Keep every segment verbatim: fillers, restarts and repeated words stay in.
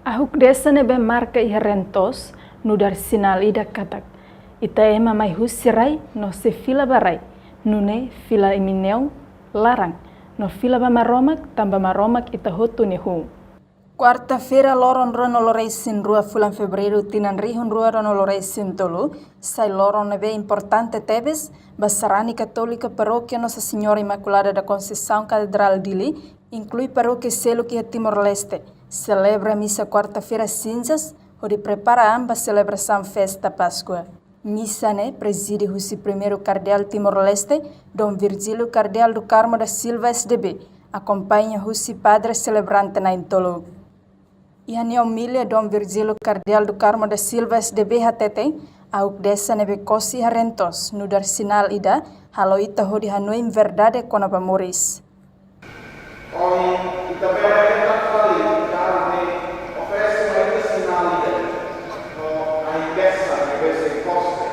Ahuk desa ne'ebé marka iha reen-toos nu'udar sinál ida katak ita ema mai husi rai no sei fila ba rai, nune'e fila imi-nia neon laran no fila ba Maromak, tanba Maromak ita hotu nia hun. Kuarta-feira, loron ruanulu-resin-rua fulan Fevereiru tinan rihun rua ruanulu-resin-tolu, sai loron ne'ebé importante tebes ba sarani katólika parókia Nossa Senhora Imaculada da Conceição Katedrál Dili, inklui parókia seluk iha Timor-Leste, selebra misa Kuarta-feira Sinzas, hodi prepara an ba selebrasaun festa Páskua. Misa ne'e prezide husi Primeiru Kardeál Timor-Leste, Dom Virgílio Kardeál do Carmo da Silva, S D B, akompaña husi padre selebrante na'in-tolu. Iha nia omilia, Dom Virgílio Kardeál do Carmo da Silva, S D B, hateten, ahuk desa ne'ebé kose iha reen-toos nu'udar sinál ida halo ita hodi hanoin verdade kona-ba moris. Ohin, ita bele hetan fali katak ne'e oferese mai ita sinál ida, no ai-kesa ne'ebé sei kose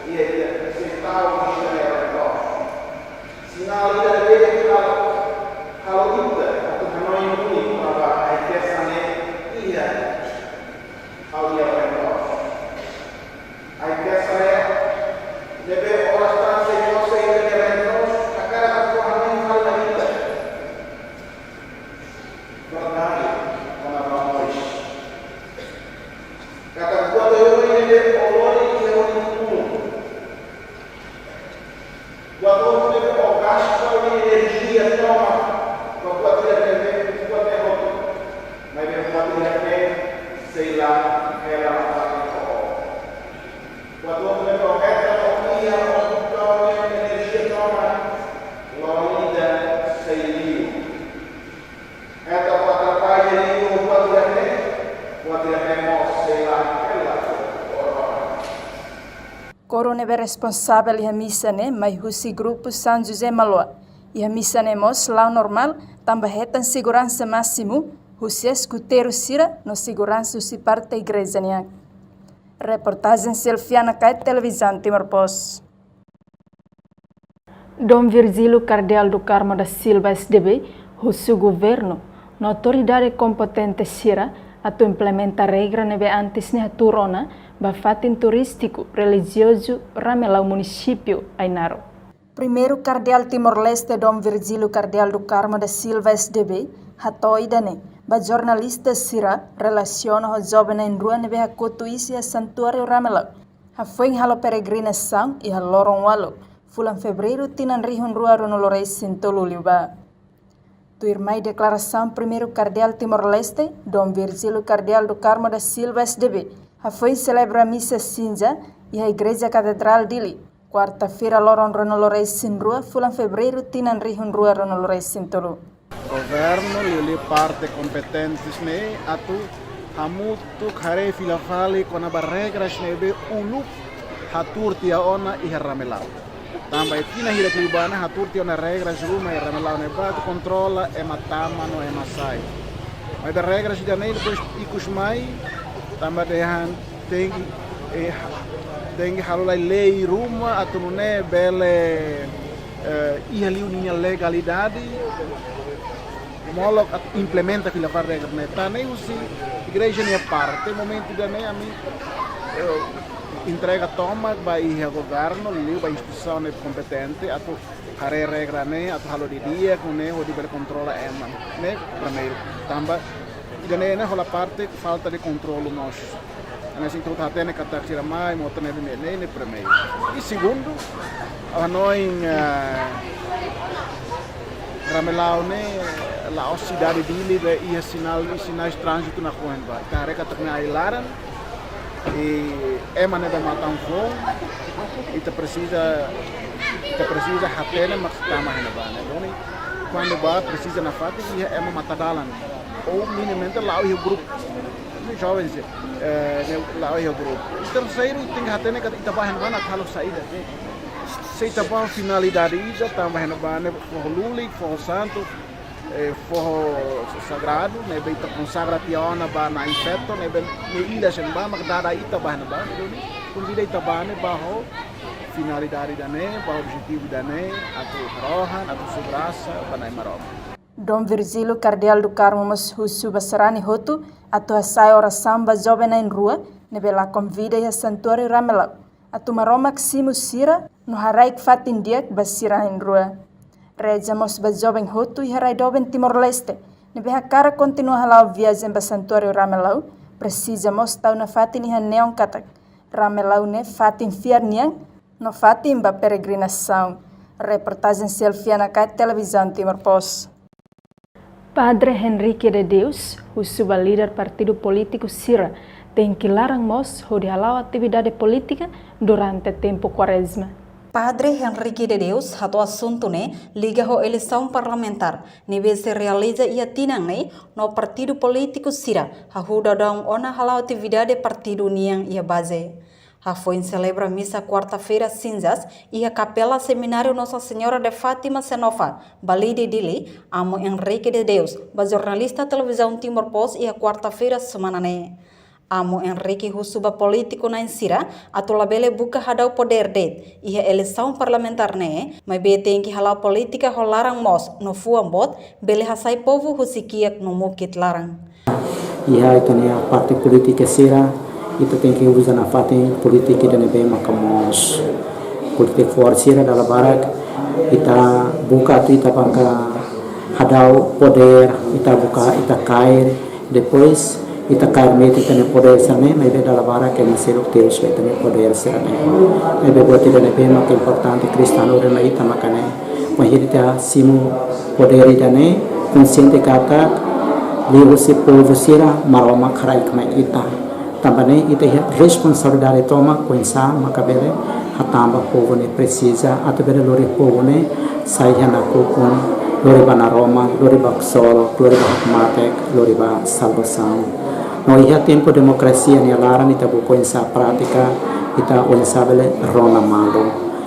iha ita, sei tau iha ita-nia reen-toos. Sinál ida ne'ebé halo, halo ita atu hanoin duni kona-ba ai-kesa ne'e iha ha'u-nia reen-toos. Ai-kesa ne'e, ne'ebé oras tan sei kose iha ita-nia reen-toos, hakarak atu hanoin fali mai ita verdade kona-ba moris. Katak buat oioin ne'ebé o lori iha ó-nia ulun, buat hotu ne'ebé o gasta ó-nia enerjia tomak ba buat ida ne'ebé, buat ne'e hotu, maibé buat ida ne'e sei la hela nafatin ho ó. Buat hotu ne'ebé o hetan, ó iha, ó buka ó-nia enerjia tomak, loron ida sei liu. Hetan, ó atrapalla liu buat ida ne'e, buat ida ne'e mós sei la hela ho ó. Kóru ne'ebé responsavel iha misa ne'e mai husi grupu São José Maloa. Iha misa ne'e mós la'o normál, tanba hetan seguransa másimu husi eskuteiru sira no seguransa husi parte igreja nian. Reportajen Silviana Kait, Televizaun Timor Post. Dom Virgílio Kardeál do Carmo da Silva, S D B, husu governu no autoridade kompetente sira atu implementa regra ne'ebé antes ne'e hatuur ona ba fatin turístiku relijiozu Ramelau, munisípiu Ainaro. Primeiru Kardeál Timor-Leste, Dom Virgílio Kardeál do Carmo da Silva, S D B, hato'o ida-ne'e ba jornalista sira relasiona ho joven na'in-rua ne'ebé hakotu iis iha Santuáriu Ramelau, hafoin halo peregrinasaun iha loron ualu fulan Fevereiru tinan rihun rua ruanulu-resin-tolu liubá. Tuirmai deklarasaun Primeiru Kardeál Timor-Leste, Dom Virgílio Kardeál do Carmo da Silva, S D B, hafoin selebra misa sinza iha Igreja Katedrál Dili, kuarta-feira, loron ruanulu-resin-rua fulan Fevereiru tinan rihun rua ruanulu-resin-tolu. Governu, liuliu parte kompetentes ne'e atu hamutuk haree fila fali kona-ba regras ne'ebé uluk hatuur tiha ona iha Ramelau. Tanba iha tinan hirak liubá ne'e hatuur tiha ona regras ruma iha Ramelau ne'ebá atu kontrola ema tama no ema sai. Maibé regras ida-ne'e depois ikus mai, tanba dehan tenke, eh, tenke halo lai lei ruma atu nune'e bele, eh, iha liu ninia legalidade, molok atu implementa fila fali regra ne'e. Tan ne'e husi igreja nia parte, momentu ida-ne'e ami, eh, entrega tomak ba iha governu, liu ba instituisaun ne'e kompetente atu haree regra ne'e, atu halo didi'ak, nune'e hodi bele kontrola ema. Ne'e primeiru. Tanba ida-ne'e ne'e hola parte falta de kontrolu mós. Hanesan ita hotu hatene katak sira mai, moto ne'e, ne'e, ne'e primeiru. I segundu, ha'u hanoin, eh, Ramelau ne'e la'ós sidade Dili be iha sinál, sinais tránzitu nakonu ba. Ita haree katak ne'e ai-laran, i ema ne'ebé matan foun, ita presiza, ita presiza hatene mak tama iha ne'ebá ne'e. Duni, kuandu bá presiza nafatin iha ema matan dalan, ou minimamente la'o iha grupu. Joven sira, eh, ne'e la'o iha grupu. I terseiru, tenke hatene katak ita bá iha ne'ebá ne'e atu halo saida. Se ita bá ho finalidade ida, tanba iha ne'ebá ne'e foho lulik, foho santu, eh, foho sagradu, ne'ebé ita konsagra tiha ona ba Na'in Feto, ne'ebé nia ida iha ne'ebá, mak dada ita bá iha ne'ebá, duni, konvida ita bá ne'e bá ho finalidade ida-ne'e, bá ho objetivu ida-ne'e, atu harohan, atu husu grasa ba Nai Maromak. Dom Virgílio Cardeal do Carmo mós husu ba sarani hotu atu hasa'e orasaun ba joven na'in-rua ne'ebé la konvida iha Santuáriu Ramelau, atu Maromak simu sira no haraik fatin di'ak ba sira na'in-rua. Reza mós ba joven hotu iha rai doben Timor-Leste ne'ebé hakarak kontinua hala'o viajen ba Santuáriu Ramelau, presiza mós tau nafatin iha neon katak Ramelau ne'e fatin fiar nian no fatin ba peregrinasaun. Reportajen Selfiana Kai, Televizaun Timor Post. Padre Henrique de Deus husu ba líder partidu polítiku sira tenke laran moos hodi hala'o atividade polítika durante tempu Kuarezma. Padre Henrique de Deus hato'o asuntu ne'e liga ho eleisaun parlamentár ne'ebé sei realiza iha tinan ne'e, no partidu polítiku sira hahú daudaun ona hala'o atividade partidu nian iha baze. Hafoin selebra misa Kuarta-feira Sinzas iha Kapela Semináriu Nossa Senhora de Fátima Senofá, Balide, Dili, Amu Henrique de Deus ba jornalista Televizaun Timor Post iha Kuarta-feira semana ne'e. Amu Henrique husu ba polítiku na'in sira atu labele buka hadau podér de'it iha eleisaun parlamentár ne'e, maibé tenke hala'o polítika ho laran moos no fuan boot, bele hasai povu husi kiak no mukit laran. Iha ita-nia parte polítika sira, ita tenke uza nafatin polítika ida ne'ebé maka moos. Polítiku fo'er sira dala barak ita buka atu ita banka hadau podér, ita buka ita kaer, depois ita kaer metin ita-nia podér sira-ne'e, maibé dala barak ema seluk terus ba ita-nia podér sira-ne'e. Maibé buat ida ne'ebé maka importante kristaun ida-ne'e ita maka ne'e. Wainhira ita simu podér ida-ne'e, konsiente katak liuhusi povu sira Maromak haraik mai ita. Tanba ne'e ita iha responsabilidade tomak oinsá maka bele hatán ba povu ne'e presiza atu bele lori povu ne'e sai iha nakukun, lori ba naroman, lori ba ksolok, lori ba hakmatek, lori ba salvasaun. No iha tempu demokrasia nia laran ita buka oinsá prátika, ita oinsá bele rona malu.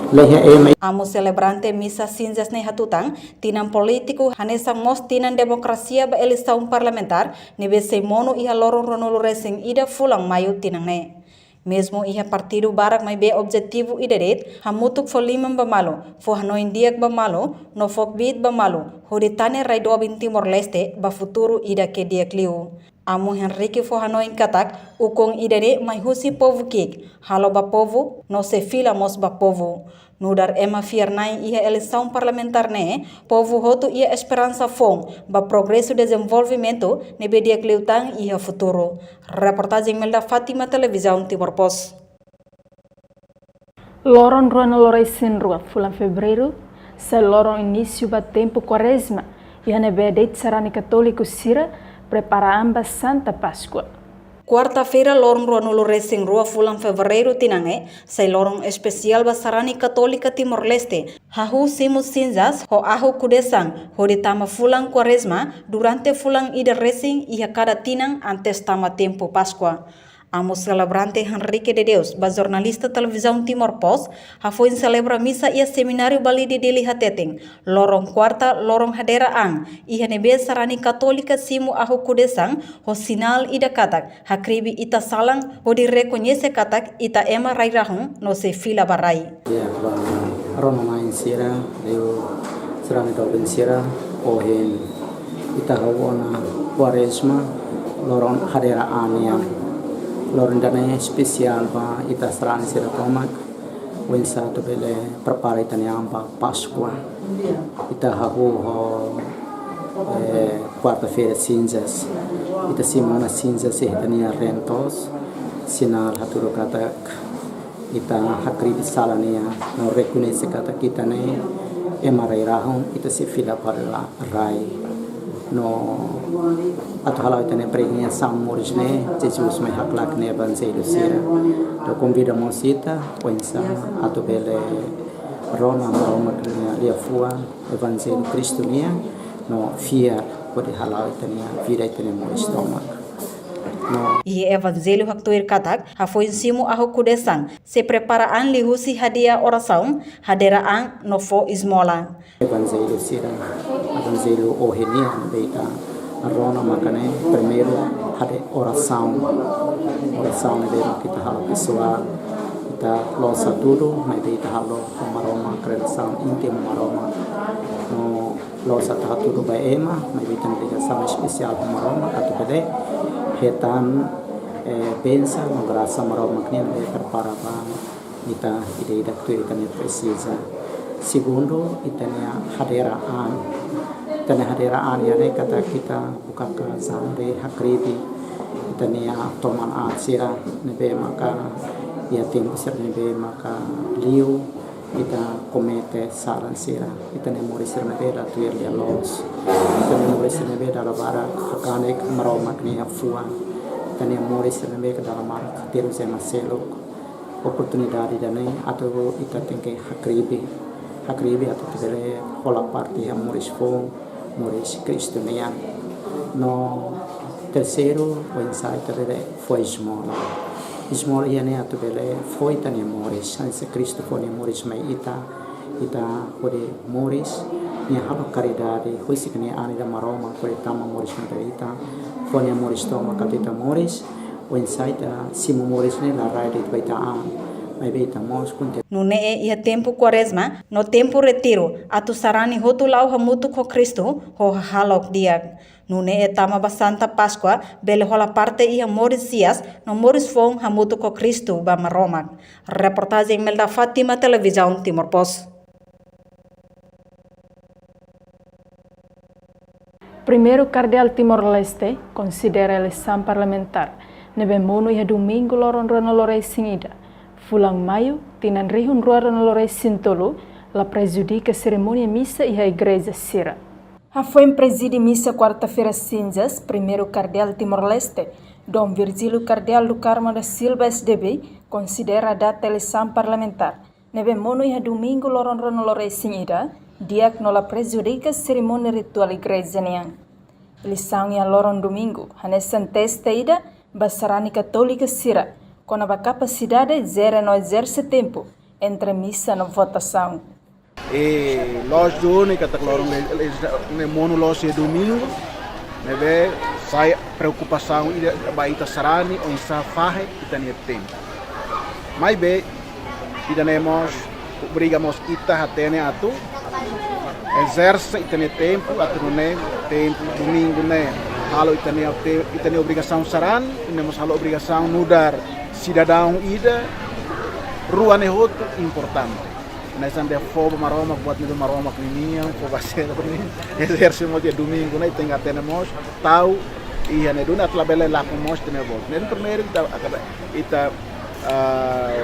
Laiha ema. Amu selebrante misa Sinzas ne'e hatutan, tinan polítiku hanesan mós tinan demokrasia ba eleisaun parlamentár ne'ebé sei monu iha loron ruanulu-resin-ida fulan Maiu tinan ne'e. Mezmu iha partidu barak maibé objetivu ida de'it, hamutuk fó liman ba malu, fó hanoin di'ak ba malu, no fó kbiit ba malu, hodi tane rai doben Timor-Leste ba futuru ida ke di'ak liu. Amu Henrique fó hanoin katak ukun ida-ne'e mai husi povu ki'ik, halo ba povu, no sei fila mós ba povu. Nu'udar ema fiar-na'in iha eleisaun parlamentár ne'e, povu hotu iha esperansa foun ba progresu dezenvolvimentu ne'ebé di'ak liután iha futuru. Reportajen Imelda Fátima, Televizaun Timor Post. Loron ruanulu-resin-rua fulan Fevereiru sai loron inísiu ba tempu Kuarezma, iha ne'ebé de'it sarani katóliku sira prepara an ba Santa Páskua. Kuarta-feira, loron ruanulu-resin-rua fulan Fevereiru tinan ne'e, sai loron espesiál ba sarani katólika Timor-Leste, hahú simu sinzas ho ahu kudesan, hodi tama fulan Kuarezma durante fulan ida resin iha kada tinan antes tama tempu Páskua. Amu selebrante Henrique de Deus ba jornalista Televizaun Timor Post, hafoin selebra misa iha Semináriu Balide, Dili hateten, loron kuarta loron hadeer an, iha ne'ebé sarani katólika simu ahu kudesan ho sinál ida katak hakribi ita salan, hodi rekoñese katak ita ema rai-rahun no sei fila ba rai. Ya, ba rona-na'in sira, liu sarani doben sira, ohin ita hahú ona Kuarezma, loron hadeer an nian. Loron ida-ne'e espesiál ba ita sarani sira tomak, oinsá atu bele prepara ita-nia an ba Páskua. Ita hahú ho, eh, Kuarta-feira Sinzas. Ita simu ona sinzas iha ita-nia reen-toos, sinál hatudu katak ita hakribi salan nian, no rekoñese katak ita ne'e ema rai-rahun, ita sei fila ba rai. No atu hala'o ita-nia peregrinasaun moris ne'e, Jesus mai haklaken Evanjellu sira. Entaun konvida mós ita, oinsá atu bele rona Maromak nia liafuan, Evanjellu Kristu nian, no fiar hodi hala'o ita-nia vida, ita-nia moris tomak. No. Iha Evanjellu haktuir katak, hafoin simu ahu kudesan, sei prepara an liuhusi hadi'a orasaun, hadeer an no fó ezmola. Evanjellu sira, Evanjellu ohin nian ne'ebé ita rona maka ne'e, primeiru hadi'a orasaun. Orasaun ne'ebé maka ita halo pesoál, ita loos hatudu, maibé ita halo ho Maromak, relasaun íntimu ho Maromak. No loos atu hatudu ba ema, maibé ita-nia ligasaun espesiál ho Maromak atu bele hetan, eh, bensaun no grasa Maromak nian ne'ebé prepara ba ita ida-idak tuir ita-nia presiza. Segundu, ita-nia hadeer an. Ita-nia hadeer an iha ne'e katak ita buka kaza de hakribi ita-nia toman an sira ne'ebé maka iha tempu sira ne'ebé maka liu ita komete salan sira, ita-nia moris sira ne'ebé la tuir lia-loos, ita-nia moris sira ne'ebé dala barak hakanek Maromak nia fuan, ita-nia moris sira ne'ebé ke dala barak terus ema seluk. Oportunidade ida-ne'e atu ita tenke hakribi, hakribi atu ita bele hola parte iha moris foun, moris Kristu nian. No terseiru, oinsá ita bele fó esmola. Esmola iha ne'e atu bele fó ita-nia moris, hanesan Kristu fó nia moris mai ita, ita hodi moris, nia halo karidade, husik nia an ida Maromak hodi tama moris mai ita, fó nia moris tomak atu ita moris, oinsá ita simu moris ne'e la rai de'it ba ita an, maibé ita mós kontinua. Nune'e iha tempu Kuarezma no tempu retiru, atu sarani hotu la'o hamutuk ho Kristu ho hahalok di'ak. Nune'e tama ba Santa Páskua, bele hola parte iha moris hi'as no moris foun hamutuk ho Kristu ba Maromak. Reportajen Imelda Fátima, Televizaun Timor Post. Primeiru Kardeál Timor-Leste konsidera eleisaun parlamentár ne'ebé monu iha domingu loron ruanulu-resin-ida, fulan Maiu, tinan rihun rua ruanulu-resin-tolu, la prejudika serimónia misa iha igreja sira. Hafoin prezide misa kuarta-feira sinzas, Primeiru Kardeál Timor-Leste, Dom Virgílio Kardeál do Carmo da Silva, S D B, konsidera data eleisaun parlamentár ne'ebé monu iha domingu loron ruanulu-resin-ida, di'ak no la prejudika serimónia rituál igreja nian. Eleisaun iha loron domingu hanesan teste ida ba sarani katólika sira kona-ba kapasidade jere no ezerse tempu entre misa no votasaun. E loos duni katak loron le, le, ne'e monu loos iha domingu, ne'ebé sai preokupasaun ida ba ita sarani oinsá fahe ita-nia tempu. Maibé, ida-ne'e mós obriga mós ita hatene atu ezerse ita-nia tempu, atu nune'e tempu domingu ne'e halo ita-nia te-, ita-nia obrigasaun sarani, i mós halo obrigasaun nu'udar sidadaun ida, rua ne'e hotu importante. Hanesan dehan fó ba Maromak buat ne'ebé Maromak ninian, fó ba seluk nian. Ezerse mós iha domingu ne'e, ita tenke hatene mós, tau iha ne'e duni atu labele lakon mós ita-nia buat. Ne'e primeiru ita, ita, ah,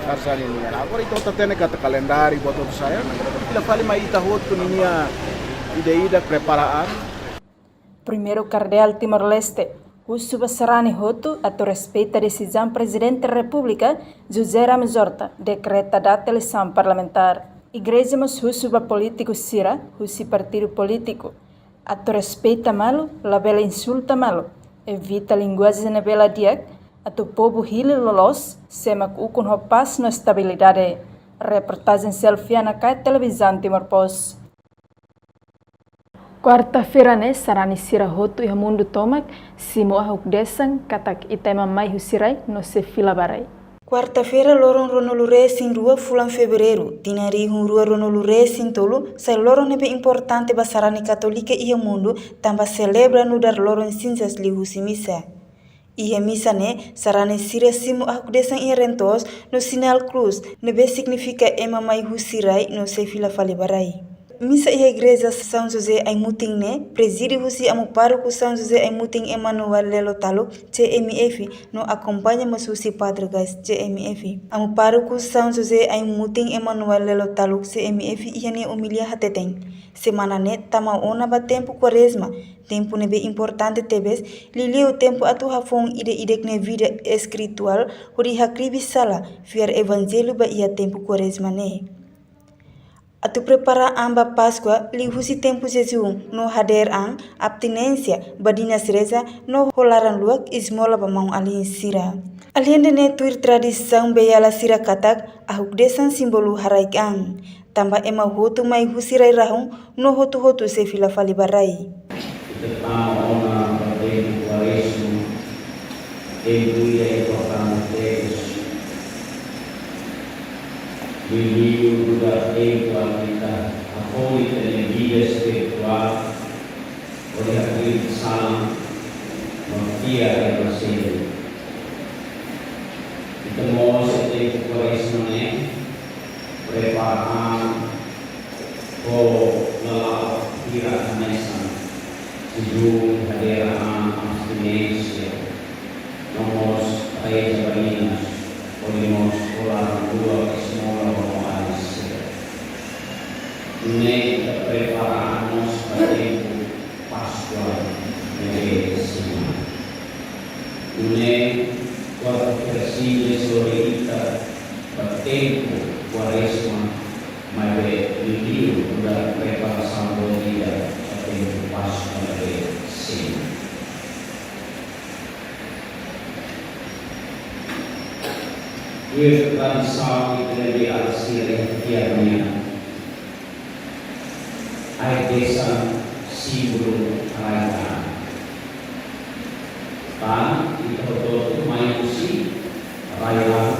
harus nian. Agora ita hotu hatene katak kalendáriu buat hotu sai. Ita fali mai ita hotu ninia ida-idak prepara an. Primeiru Kardeál Timor-Leste husu ba sarani hotu atu respeita desizaun Prezidente Repúblika, José Ramos Horta, dekreta data eleisaun parlamentár. Igreja mós husu ba polítiku sira husi partidu polítiku atu respeita malu, labele insulta malu, evita linguajen ne'ebé la di'ak, atu povu hili loloos, sé mak ukun ho pás no estabilidade. Reportajen Selfiana Kai, Televizaun Timor Post. Kuarta-feira ne'e sarani sira hotu iha mundu tomak simu ahukdesan katak ita ema mai husi rai no sei fila ba rai. Kuarta-feira, loron ruanulu-resin-rua fulan Fevereiru, tinan rihun rua ruanulu-resin-tolu, sai loron ne'ebé importante ba sarani katólika iha mundu, tanba selebra nu'udar loron sinzas liuhusi misa. Iha misa ne'e, sarani sira simu ahukdesan iha reen-toos no sinál krús, ne'ebé signifika ema mai husi rai no sei fila fali ba rai. Misa iha Igreja São José Aimutin ne'e, prezide husi Amu Pároku São José Aimutin Emanuel Lelo Taluk, C M F, no akompaña mós husi Padre Gás, C M F. Amu Pároku São José Aimutin Emanuel Lelo Taluk, C M F, iha nia omilia hateten, semana ne'e tama ona ba tempu Kuarezma, tempu ne'ebé importante tebes, liuliu tempu atu hafoun ida-idak nia vida espirituál, hodi hakribi sala, fiar Evanjellu ba iha tempu Kuarezma ne'e. Atu prepara an ba Páskua, liuhusi tempu jejún no hadeer an, abstinénsia, badinas reza, no ho laran luak esmola ba maun-alin sira. Aleinde ne'e, tuir tradisaun beiala sira katak, ahukdesan símbolu haraik an. Tanba ema hotu mai husi rai rahun, no hotu-hotu sei fila fali ba rai. Ita tama ona ba tempu Kuarezma, tempu ida importante tebes. Liuliu nu'udar tempu atu ita Ita-nia vida espirituál, hodi hakribi salan no fiar Evanjellu. Ita mós iha tempu Kuarezma ne'e prepara an ho lala'ok hirak hanesan jejún, hadera an, abstinénsia, no mós reza ba linas, hodi mós hola rua esmola ba moris. Nune'e ita prepara an mós ba tempu Páskua ne'ebé sei mai. Nune'e Kuarta-feira Sinzas lori ita ba tempu Kuarezma, maibé liuliu nu'udar preparasaun boot ida ba tempu Páskua ne'ebé sei mai. Iha tradisaun ita-nia rai sira iha tiha nian, ai-desan símbolu rai-laran. Tan ita hotu-hotu mai husi rai-laran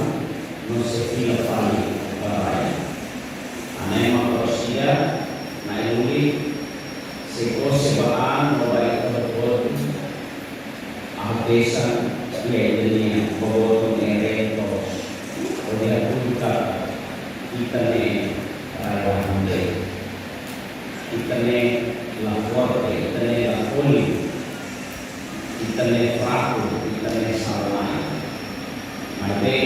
no sei fila fali ba rai. Hanesan ema Kroasia, Na'i Luli sei kose ba an no ba ita hotu-hotu ai-desan iha ita-nia boboto ne'e rai toos, hodi hatudu katak ita ne'e rai-laran de'it. Ita ne'e la forte, ita ne'e la kolen, ita ne'e fraku, ita ne'e sala-na'in. Maibé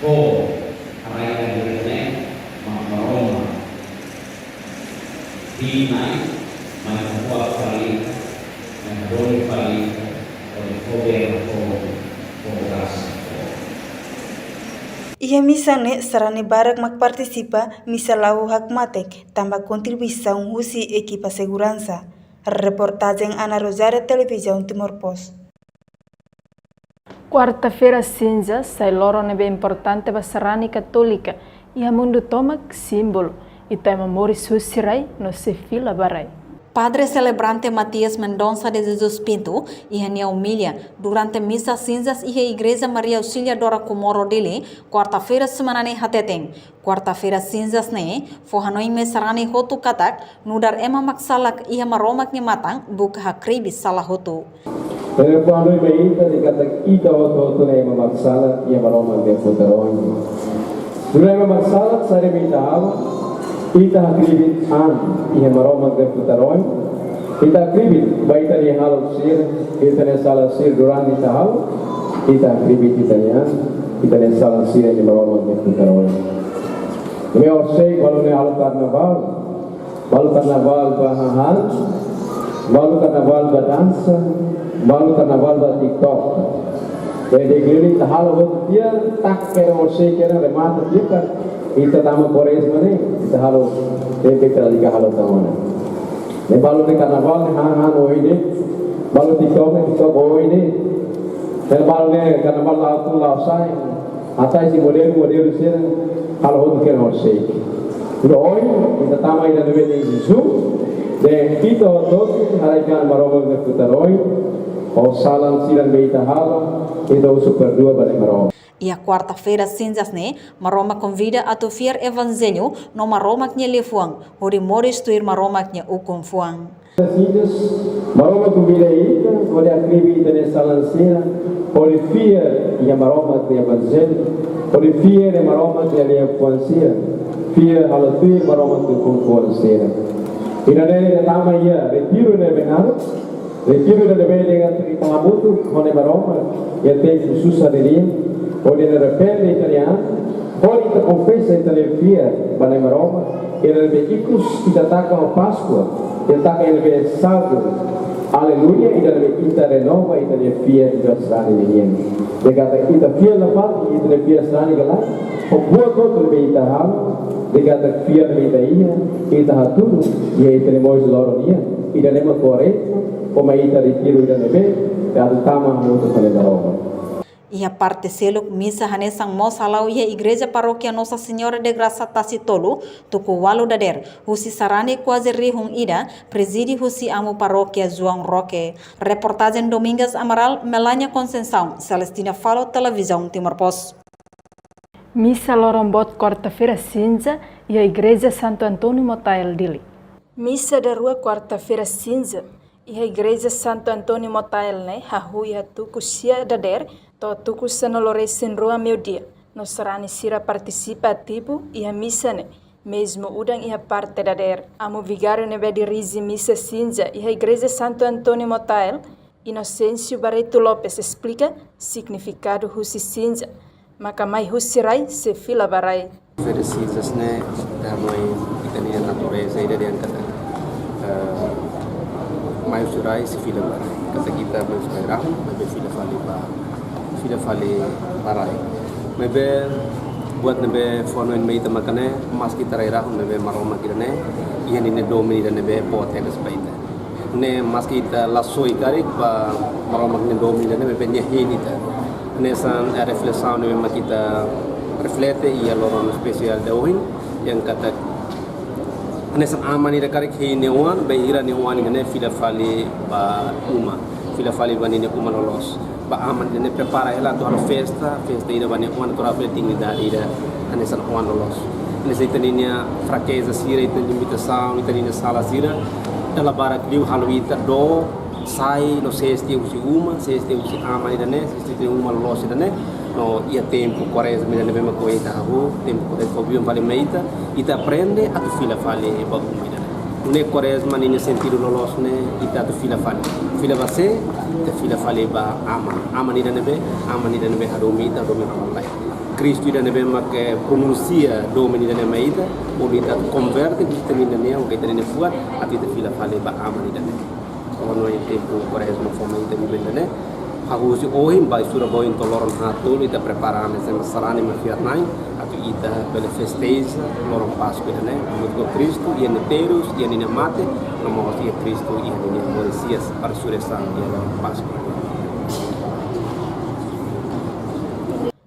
ho rai-laran ne'e mak Maromak, Na'i, mai hakuak fali, mai hadomi fali, hodi fó been fó, fó grasa fó. Iha misa ne'e sarani barak mak partisipa, misa la'o hakmatek, tanba kontribuisaun husi ekipa seguransa. Reportajen Ana Rosário, Televizaun Timor Post. Kuarta-feira Sinzas sai loron ne'ebé importante ba sarani katólika iha mundu tomak, símbolu ita ema moris husi rai no sei fila ba rai. Padre selebrante Matias Mendonça de Jesus Pinto, iha nia omilia durante misa Sinzas iha Igreja Maria Auxiliadora Comoro Dili, kuarta-feira semana ne'e hateten, Kuarta-feira Sinzas ne'e fó hanoin mai sarani hotu katak nu'udar ema mak sala iha Maromak nia matan, buka hakribi sala hotu. Nia fó hanoin mai ita dehan katak ita hotu-hotu ne'e ema mak sala iha Maromak nia futar oin. Nu'udar ema mak sala, saida mak ita halo? Ita hakribi an iha Maromak nia futar oin. Ita hakribi ba ita-nia hahalok sira, ita-nia sala sira durante ita halo, ita hakribi ita-nia an, ita-nia sala sira iha Maromak nia futar oin. Ne'e orsida balu ne'e halo karnavál, balu karnavál ba hahán, balu karnavál ba dansa, balu karnavál ba TikTok. Jadi, keliling ita halo hotu tiha, tak kera orsida kera remata tiha, ita tama Kuarezma ne'e, ita halo, tempu ita lalika halo tan ona. Ne'e balu ne'e karnavál ne'e hahán oin de'it, balu TikTok ne'e TikTok oin de'it. Ne'e balu ne'e karnavál la'o tun la'o sa'e, até esse modelu, modelu sira, halo hotu kera orsida. Nu'udar oin, ita tama ida ne'ebé nia jejún, dehan ita hotu-hotu haraik an Maromak nia futar oin, ho sala sira ne'ebé ita halo, ita husu perdua ba Maromak. Iha kuarta-feira Sinzas ne'e, Maromak konvida atu fiar Evanjellu no Maromak nia liafuan, hodi moris tuir Maromak nia ukun-fuan. Sinzas, Maromak konvida ita, hodi hakribi ita-nia sala sira, hodi fiar iha Maromak nia Evanjellu, hodi fiar iha Maromak nia liafuan sira, fiar halo tuir Maromak nia ukun-fuan sira. Ida-ne'e ita tama iha retiru ne'ebé naruk, retiru ida ne'ebé ita hamutuk ho Na'i Maromak iha tempu susar ninian, hodi ita arrepende ita-nia an, hodi ita konfesa ita-nia fiar ba Na'i Maromak, ida ne'ebé ikus ita taka ho Páskua, ita taka ida ne'ebé saltu, aleluia, ida ne'ebé ita renova ita-nia fiar iha sarani ninian. Dehan katak ita fiar nafatin, ita-nia fiar sarani ka lae, ho buat hotu ne'ebé ita halo, dehan katak fiar ne'ebé ita iha, ita hatudu iha ita-nia moris loron nian. Ida-ne'e mak Kuarezma, ho mai ita retiru ida ne'ebé, atu tama hamutuk ho Na'i Maromak. Iha parte seluk, misa hanesan mós hala'o iha Igreja Parókia Nossa Senhora de Graça Tasi Tolu, tuku ualu dadeer, husi sarani kuaze rihun ida, prezide husi Amu Parókia João Roque. Reportajen Domingas Amaral, Melania Conceição, Celestina Falo, Televizaun Timor Post. Misa loron boot kuarta-feira Sinzas iha Igreja Santo António Motael, Dili. Misa daruak Kuarta-feira Sinza iha Igreja Santo António Motael ne'e hahú iha tuku sia dadeer to'o tuku sanulu-resin-rua meiudia, no sarani sira partisipa ativu iha misa ne'e, mezmu udan iha parte dadeer. Amu vigáriu ne'ebé dirije misa sinza iha Igreja Santo António Motael, Inocêncio Barreto Lopes, esplika signifikadu husi sinza, maka mai husi rai sei fila ba rai. Feira Sinzas ne'e, ita mai, ita-nia natureza ida dehan katak, eh, mai husi rai sei fila ba rai. Katak ita mai husi rai rahun, maibé fila fali ba, fila fali ba rai. Maibé buat ne'ebé fó hanoin mai ita maka ne'e, maski ita rai rahun, maibé Maromak ida-ne'e iha ninia domin ida ne'ebé boot tebes ba ita. Ne'e maski ita la soe karik ba Maromak nia domin ida-ne'e, maibé nia hein ita. Hanesan, eh, reflesaun ne'ebé mak ita reflete iha loron espesiál ida ohin, dehan katak hanesan aman ida karik hein nia oan, bainhira nia oan ida-ne'e fila fali ba uma, fila fali ba ninia uma loloos. Ba aman ida-ne'e prepara hela atu halo festa, festa ida ba nia oan, atu halo festa dignidade ida hanesan oan loloos. Hanesan ita-ninia frakeza sira, ita-nia limitasaun, ita-ninia sala sira, dala barak liu halo ita dook, sai, no sees tiha husi uma, sees tiha husi aman ida-ne'e, sees tiha husi uma loloos ida-ne'e. No iha tempu Kuarezma ida ne'ebé mak ohin ita hahú, tempu Kuarezma fó biban fali mai ita, ita aprende atu fila fali ba uma ida-ne'e. Nune'e Kuarezma ninia sentidu loloos ne'e ita atu fila fali. Fila ba sé? Ita fila fali ba aman. Aman ida ne'ebé, aman ida ne'ebé hadomi ita, hadomi rohan-laek. Kristu ida ne'ebé mak, eh, pronunsia domin ida-ne'e mai ita, bolu ita atu konverte, husi ita-nia neon, ka ita-nia fuan, atu ita fila fali ba aman ida-ne'e. Ha'u hanoin tempu Kuarezma fó mai ita biban ida-ne'e, hahú husi ohin ba sura ba ohin to'o loron haat tolu, ita prepara hanesan sarani mak fiar-na'in, atu ita bele festeja loron Páskua ida-ne'e, hamutuk ho Kristu iha nia terus, iha ninia mate, no mós iha Kristu iha ninia moris hi'as, resurreisaun iha loron Páskua.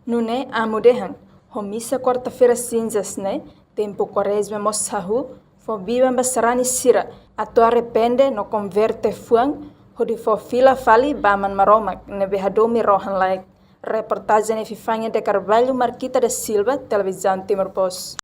Nune'e Amu dehan, ho misa Kuarta-feira Sinzas ne'e, tempu Kuarezma mós hahú fó biban ba sarani sira atu arrepende no konverte fuan, hodi fó fila fali ba Aman Maromak ne'ebé hadomi rohan-laek. Reportajen Epifania de Carvalho, Marquita da Silva, Televizaun Timor Post.